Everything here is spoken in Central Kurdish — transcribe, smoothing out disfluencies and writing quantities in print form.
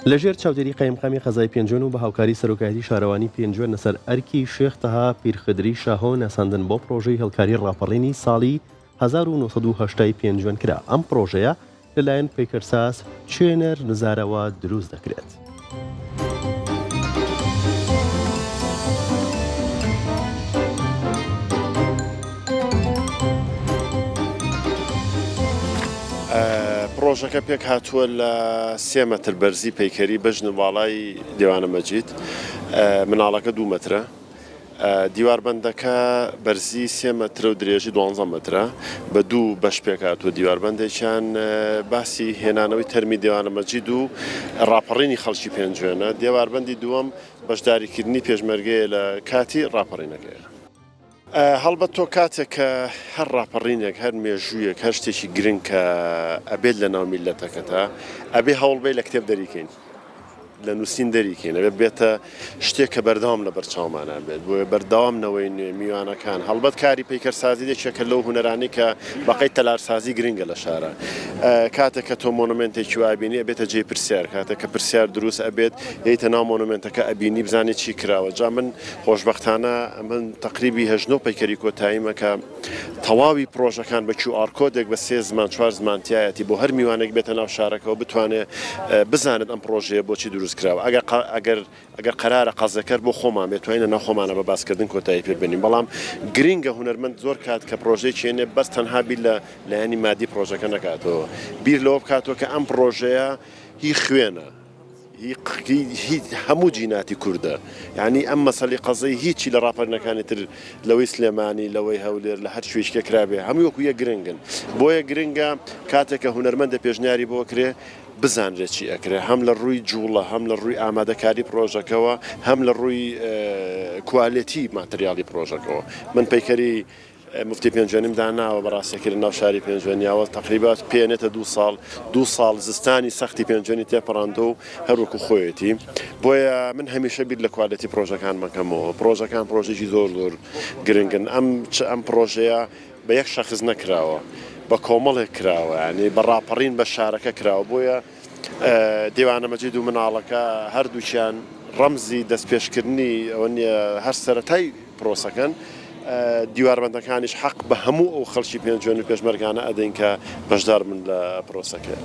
لەژێر چاودێری قایمقامی قەزای پێنجوێن و بە هاوکاری سەرۆکایەتی شارەوانی پێنجوێن لەسەر ئەرکی شێخ تەها پیرخدری شاهۆ ناساندن بۆ پڕۆژەی هێڵکاری ڕاپەڕینی ساڵی 1970 ی پێنجوێن کرا، ئەم پڕۆژەیە لەلایەن پەیکەرساز چێنەر نزارەوە دروست دەکرێت. پڕۆژەکە پێکهاتووە لە سێ مەتر بەرزی پەیکەری بەژن و باڵای دێوانە مەجید، مناڵەکە دوو مەترە، دیواربەندەکە بەرزی سێ مەترە و درێژی دوانزە مەترە، بە دوو بەش پێکهاتووە، دیواربەندێکیان باسی هێنانەوەی تەرمی دێوانە مەجید و ڕاپەڕینی خەڵکی پێنجوێنە، دێواربەندی دووەم بەشداریکردنی پێشمەرگەیە لە کاتی ڕاپەڕینەکەیە. هەڵبەت تۆ کاتێک کە هەر ڕاپەڕینێک، هەر مێژوویەک، هەر شتێکی گرنگ کە ئەبێت لە ناو میللەتەکەتا، ئەبێ هەوڵ بەی لە کتێب دەریکەین، لە نووسین دەریکەین، ئەبێ بێتە شتێک کە بەردەوام لە بەرچاومانا بێت، بۆیە بەردەوام نەوەی نوێ، میوانەکان، هەڵبەت کاری پەیکەرسازی یەکێکە لەو هونەرانەی کە بەقەی تەلارسازی گرنگە لە شارا. کاتێک کە تۆ مۆنۆمێنتێکی وا ئەبینی ئەبێتە جێی پرسیار، کاتێک کە پرسیار دروست ئەبێت یەیتە ناو مۆنۆمێنتەکە ئەبینی بزانی چی کراوە، جا من خۆشبەختانە ئەمن تەقریبی هەشت نۆ پەیکەری کۆتاییمە کە تەواوی پڕۆژەکان بە QR کۆدێک بە سێ زمان چوار زمان تیایەتی بۆ هەر میوانێک بێتە ناو شارەکەوە بتوانێ بزانێت ئەم پڕۆژەیە بۆچی دروست کراوە ئەگەر ئەگەر ئەگەر قەرارە قەزەکەر بۆ خۆمان بێت توانین لە ناو خۆمانە بە باسکردن کۆتایی پێ بێنین بەڵام گرینگە هونەرمەند زۆر کات کە پڕۆژەیەکی هێنێ بەس تەنها بیر لە لایەنی مادی پڕۆژەکە نەکاتەوە بیر لەوە بکاتەوە کە ئەم پڕۆژەیە هی خوێنە هی هی هەموو جیناتی کوردە یانی ئەم مەسەلی قەزەی هیچی لە ڕاپەرینەکانی تر لەوەی سلێمانی لەوەی هەولێر لە هەر کوێیش کە کرابێ هەمووی وەکو یەک گرنگن بۆیە گرنگە کاتێک کە هونەرمەندە پێشنیاری بۆ کرێ بزانرێت چی ئەکرێ هەم لە ڕووی جوڵە هەم لە ڕووی ئامادەکاری پڕۆژەکەوە هەم لە ڕووی کوالێتی ماتریاڵی پڕۆژەکەوە من پەیکەری موفتی پێنجوێنیم داناوە بە ڕاستەکەی لە ناو شاری پێنجوێنیاوە تەقریبا پێنێتە دوو ساڵ دوو ساڵ زستانی سەختی پێنجوێنی تێپەڕاندووە و هەر وەکو خۆیەتی بۆیە من هەمیشە بیر لە کوالێتی پڕۆژەکان مەکەمەوە پڕۆژەکان پڕۆژێکی زۆر زۆر گرنگن ئەم چ ئەم پڕۆژەیە بە یەک شەخس نەکراوە بە کۆمەڵێک کراوە یانی بە ڕاپەڕین بە شارەکە کراوە بۆیە دێوانە مەجید و مناڵەکە هەردووکیان ڕەمزی دەستپێشکردنی ئەوە نییە هەر سەرەتای پرۆسەکەن دیواربەندەکانیش حەق بە هەموو ئەو خەڵکی پێنجوێن و پێشمەرگانە ئەدەین کە بەشدار بن لە پرۆسەکە.